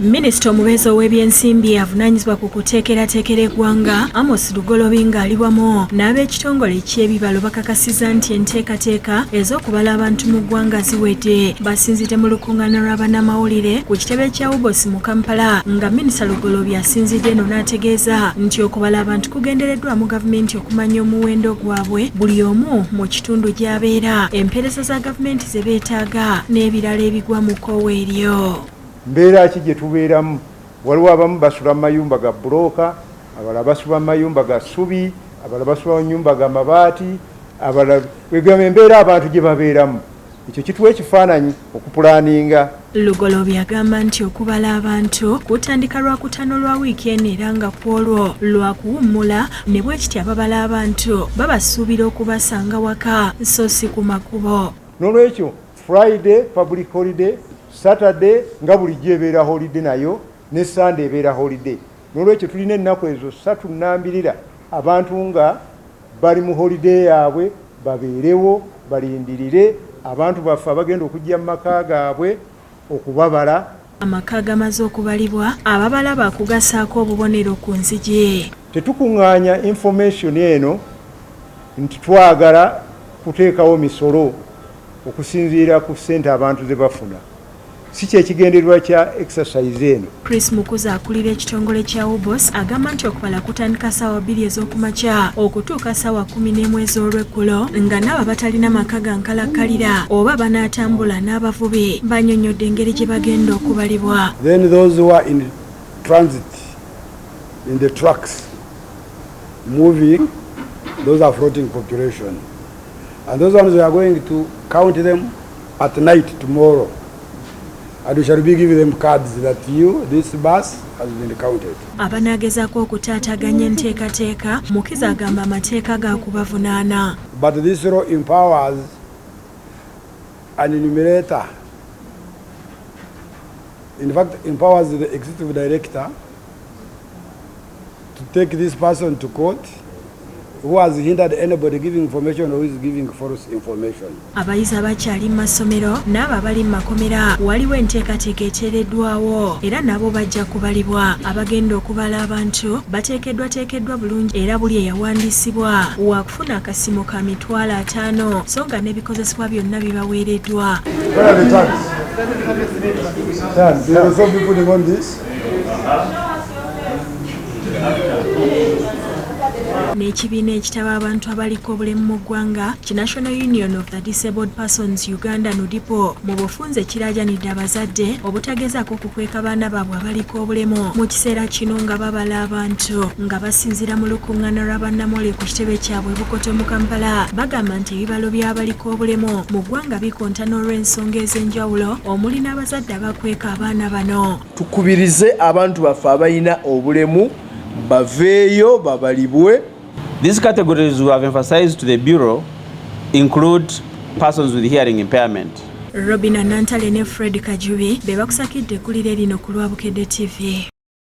Minisita omubeezi ow'ebyensimbi avunaanyizibwa ku kuteekerateekera eggwanga, Amos Lugoloobi, ng'ali wamu n'ab'ekitongole ky'ebibalo bakakasizza nti enteekateeka ez'okubala abantu mu ggwanga ziwedde. Basinzidde mu lukuŋŋaana lwa bannamawulire ku kitebe kya UBOS mu Kampala, nga Minisita Lugoloobi asinzidde eno n'ategeeza nti okubala abantu kugendereddwamu gavumenti okumanya omuwendo gwabwe buli omu mu kitundu gy'abeera, empeereza za gavumenti ze beetaaga n'ebirala ebigwa mu kkoowe eryo. Mbeera ki gye tubeeramu? Waliwo abamu basula mu mayumba ga bbulooka, abalala basula mu mayumba ga ssubi, abalala basula mu nyumba ga mabaati, abalala kwegamba embeera abantu gye babeeramu. Ekyo kituwa ekifaananyi okupulaaninga. Lugoloobi agamba nti okubala abantu kutandika Lwakutaano lwa wiiki eno era nga kw'olwo lwakuwummula ne bwekityo ababala abantu babasuubira okubasanga waka so si ku makubo. Noolwekyo Friday public holiday, Saturday nga bulijjo ebeera holiday nayo ne Sunday ebeera holiday. Noolwekyo tulina ennaku ezo ssatu nnambirira abantu nga bali mu holiday yaabwe babeerewo balindirire abantu baffe abagenda okujja mu maka gaabwe okubabala. Amaka gamaze okubalibwa, ababala baakugasaako obubonero ku nzigi. Tetukungaanya information eno nti twagala kuteekawo misolo okusinziira ku ssente abantu ze bafuna. Si kye kigendererwa kya exercise eno. Chris Mukuza akulira ekitongole kya UBOS agamba nti okubala kutandika ssaawa 2 ez'okumakya okutuuka ssaawa 11 ez'olweggulo nga n'abo abatalina maka ga nkalakkalira oba banaatambula n'abavubi bannyonnyodde engeri gye bagenda okubalibwa. Then those who are in transit in the trucks moving, those are floating population. And those ones we are going to count them at night tomorrow. And we shall be giving them cards that you, this bus has been counted. Abanaagezaako okutaataaganya enteekateeka, Mukiza agamba amateeka gaakubavunaana. But this law empowers an enumerator, in fact empowers the executive director to take this person to court who has hindered anybody giving information or who is giving false information. Abayizi abakyali mu masomero n'abo abali mu makomera waliwo enteekateeka eteereddwawo era nabo bajja kubalibwa. Abagenda okubala abantu bateekeddwateekeddwa bulungi era buli eyawandiisibwa waakufuna akasiimo ka 50,000 so nga n'ebikozesebwa byonna bibaweereddwa. Where are the tags? They will also be putting on this. N'ekibiina ekitaba abantu abaliko obulemu mu ggwanga ki National Union of the Disabled Persons Uganda, NUDIPU mu bufunze, kiraajanidde abazadde obutagezaako okukweka baana baabwe abaliko obulemu mu kiseera kino nga babala abantu. Nga basinziira mu lukuŋŋaana lwa bannamawulire ku kitebe kyabwe Bukoto mu Kampala, bagamba nti ebibalo by'abaliko obulemu mu ggwanga bikontana olw'ensonga ez'enjawulo omuli n'abazadde abakweka abaana bano. Tukubirize abantu baffe abalina obulemu baveeyo babalibwe. These categories we have emphasized to the Bureau include persons with hearing impairment. Robina Nantale ne Fred Kajubi be bakusakidde eggulire lino ku lwa Bukedde TV.